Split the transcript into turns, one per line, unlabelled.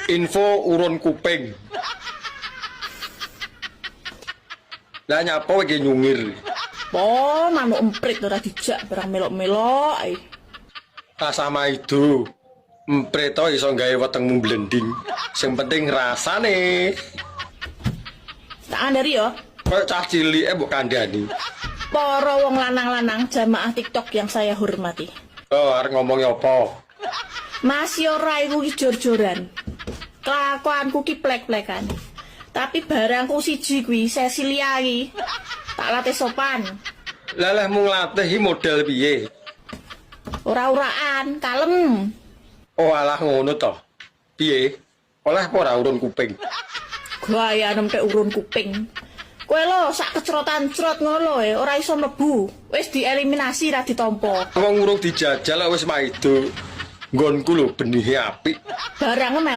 Info urun kuping. Lah nyapa iki nyungir?
Po, manuk emprit ora dijak barang melok-melok ae.
Rasa maido. Emprit to iso gawe wetengmu blending. Sing penting rasane.
Tak kandhani yo.
Kayak cah cilike mbok kandhani.
Para wong lanang-lanang jamaah TikTok yang saya hormati.
Oh, arep ngomong apa?
Mas yo raiku ki jor-joran. Kelakuanku ki plek-plekan. Tapi barangku siji kuwi Cecilia iki. Tak latih sopan.
Lah leh mung nglatih iki model piye?
Ora-uraan, kalem.
Oh alah ngono to. Piye? Oleh apa ora urun kuping?
Gaya nemtek urun kuping. Kowe lho sak kecrotan crot ngono lho ora iso mlebu. Wis dieliminasi ra ditampa.
Wong urung dijajal kok wis maido. Nggonku lho benihe apik.
Barangnya